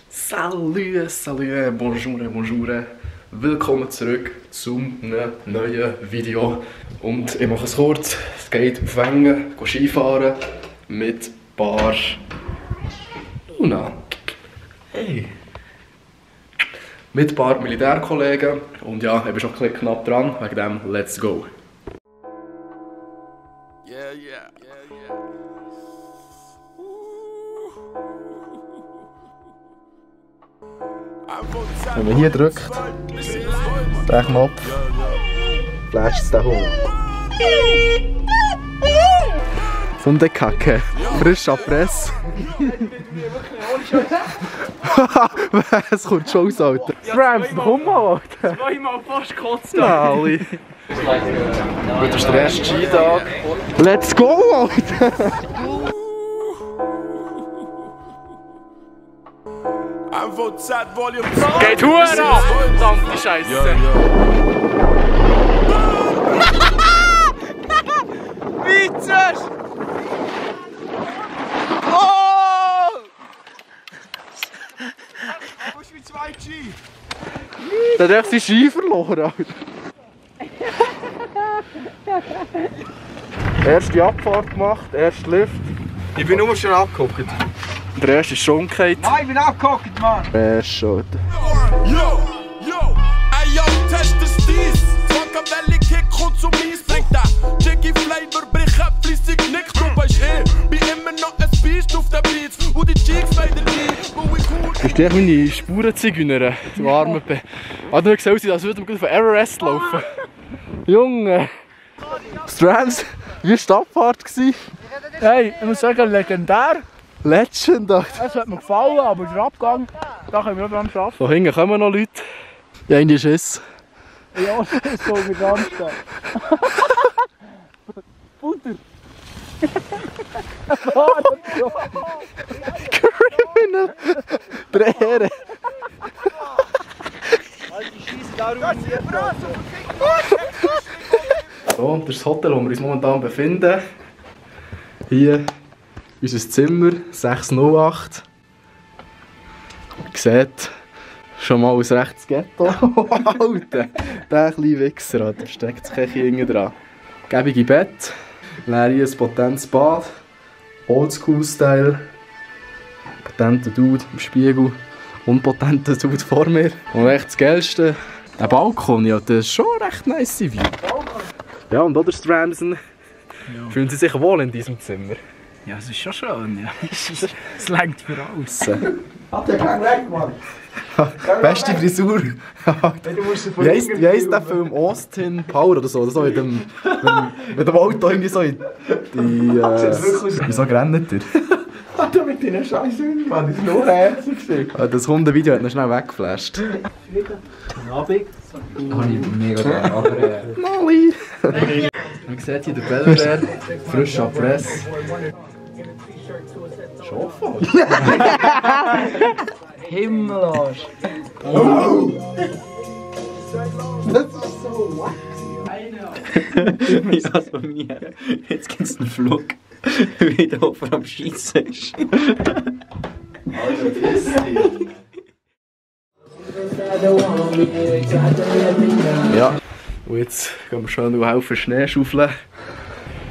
Salut, salut, bonjour, bonjour. Willkommen zurück zum neuen Video. Und ich mache es kurz. Es geht auf Wengen, Skifahren mit ein paar Luna. Hey. Mit ein paar Militärkollegen. Und ja, ich bin schon ein bisschen knapp dran. Wegen dem let's go. Wenn man hier drückt, den Knopf, flasht es den hoch. So eine Kacke. Frisch ab Press. Es kommt schon aus, Alter. Rams, komm mal, Alter. Zweimal fast gekotzt. Nali. Das ist der erste Skitag. Let's go, Alter. Geht Huren ab! Verdammte Scheisse! Witzig! Oh! Wo ist mein zweites Ski? Der hat echt seinen Ski verloren, Alter. Erste Abfahrt gemacht, erster Lift. Ich bin nur schon abgeguckt. Der erste ist schon gefallen. Nein, ich bin abgeguckt, Mann! Der ist schon. Yo, ey yo, test das dies. Funkabelli Kick kommt zu mies, bringt da Jiggy Flavor, brich ab, fließig nicht. Du weißt bin immer noch ein Biest auf der Beats. Und die Cheeks weiter nie, wo ich cool. Das ist echt meine Spurenzigeuner, du arme P. Ah, du hast gesehen, als würde man von Everest laufen. Junge! Strams, wie war die Abfahrt? Hey, ich muss sagen, legendär. Legend, Alter. Es hat mir gefallen, aber der Abgang, da können wir noch dran arbeiten. Von hinten kommen noch Leute. Ja, in die Schiss. Ja, das soll mir dran stehen. Butter! Criminal! Dreher! So, und das ist das Hotel, wo wir uns momentan befinden. Hier unser Zimmer, 608. Ihr seht schon mal aus rechts Ghetto. Alter, der kleine Wichser, da versteckt sich hinten dran. Gäbige Bett, leer hier ein potentes Bad, Oldschool-Style. Potenter Dude im Spiegel, unpotenter Dude vor mir. Und echt das Geilste, ein Balkon, ja, das ist schon recht nice View. Ja, und oder Stramsen, fühlen Sie sich wohl in diesem Zimmer? Ja, es ist schon schön, ja. Es lenkt für alles. Hat der keinen weg, Mann? Beste Frisur. Wie heisst der Film Austin Power oder so? Oder so mit dem Auto irgendwie so in die... Wieso rennt er? Alter, mit deinen scheiß Hunden, Mann, das ist nur herzig. Das Hundevideo hat noch schnell weggeflasht. Guten Abend. Habe ich mega gerne, aber... Molly! Man sieht hier den Belvedere, frisch ab Press. Schon voll. Himmelarsch. Oh! Das ist so wack. Ja, so mir. Jetzt gibt's einen Flug, wie der Opfer am Schießen ist. Alter, piss dich. Ja, und jetzt gehen wir schon noch helfen Schnee schaufeln.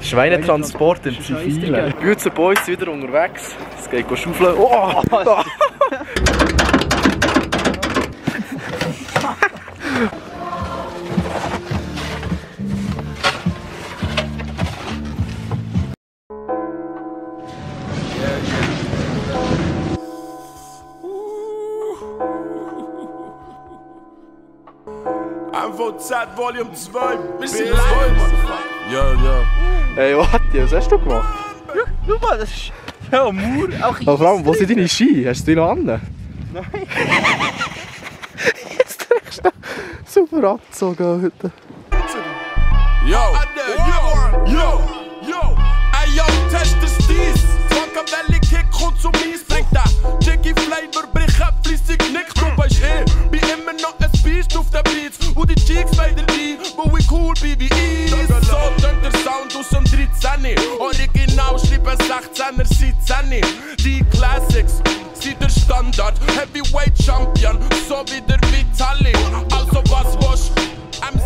Schweinetransport im Zivilen. Die Bützer Boys sind wieder unterwegs. Es geht schaufeln. Oh! MVZ Volume 2, bisschen live. Ja. Hey, was hast du gemacht? Schau mal, das ist... Ja, Mauer. Auch Aber vor allem, wo sind deine Ski? Hast du die noch an? Nein. Jetzt trägst du super abgezogen heute. Yo, ey yo, test das dies. Funkabelli Kick kommt zu mies, bringt da Jiggy Flavor, brich ab, fließig nicht. Du weißt bin immer noch ein Biest auf der Beats. Und die Cheeks weiter nie, wo ich cool bin wie ich. So tönt der Sound aus dem 13. Original schreiben 16er seit 10. Die Classics sind der Standard. Standard, Heavyweight Champion, so wie der Vitali. Also was willst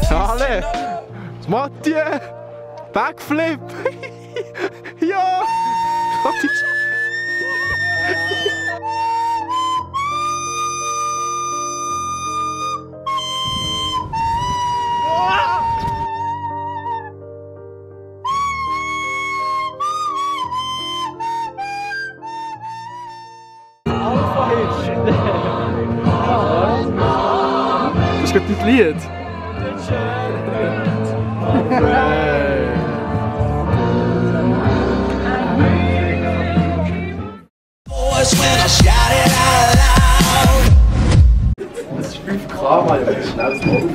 du? Alle! Das Mathieu! Backflip! Ja! Das ist gerade dein Lied. Das ist 5K, Mann, ich muss schnell laufen.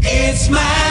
It's my